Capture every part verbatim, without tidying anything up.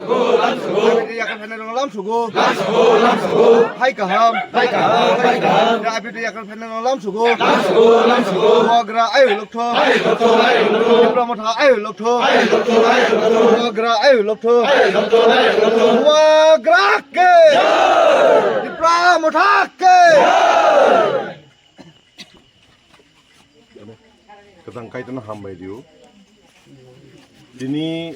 Yakal phainai rok lam sugo. Hai kaham. Hai kaham. Hai kaham. Abidi yakal phainai rok lam sugo. Bubagra ayu lokthok. Tipra Motha ayu lokthok. Bubagra ayu lokthok. Bubagra ke. Tipra Motha ke. Kwthang Kaitorno hambai rio. Tini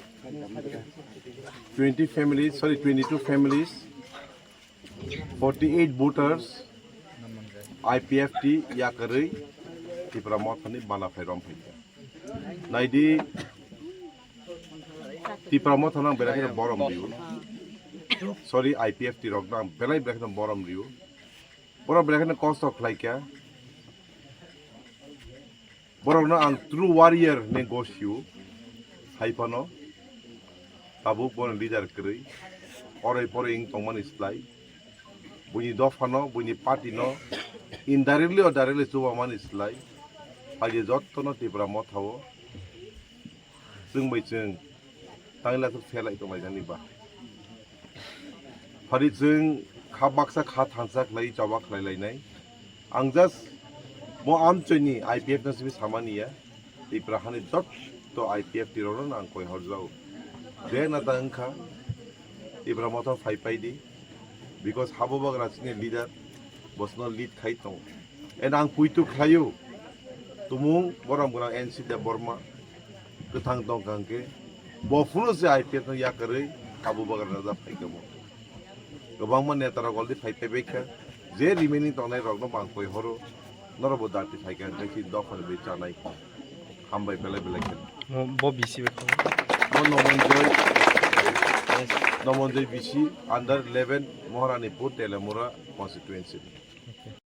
twenty families, sorry, twenty-two families, forty-eight voters, I P F T yakarwi Tipra Mothani bana phai rom phaikha. Naidi, Tipra Motha nang belai kheno borom rio. Sorry, I P F T rok nang belai belai kheno borom rio. Borok belai kheno kosto khlaikha. Borokno ang true warrior hinwi gosio. Hai phano tabuk bono leader kwrwi. Oroi poroi wng tongmani slai. Buini dophano, buini party no indirectly or directly chubamani slai. Phaidi jottono Tipra Mothao. Chwng bai chwng tangwi laso phelai tonglaijani ba. Phari chwng kha baksa kha thansa khlai choba khlai lainai. Ang just mo amchoini I P F no simi samani ya. Tipra hani jotto I P F T rokno ang koi horjao. Je nata wngkha Tipra Motha phai paidi. Because Habubagra chini leader, bosno lead khai tong. And ang puitu khlaio, tumung borom gwnang N C Debbarma, kwthang tong kha hwnkhe, bo phuru se I P F no yakarwi Habubagra raja phaikha bo. Kwbangma neta rok already phai phaibaikha, je remaining tongnai rokno bo ang koi horo, norok bo dati phaikha hwnkhe chini dophani bai chanai. Hambai belai belai khe. Mo-, bo B C bai kho. Mo Nomonjoy, Nomonjoy B C under eleven Moharanipur Telemura constituency.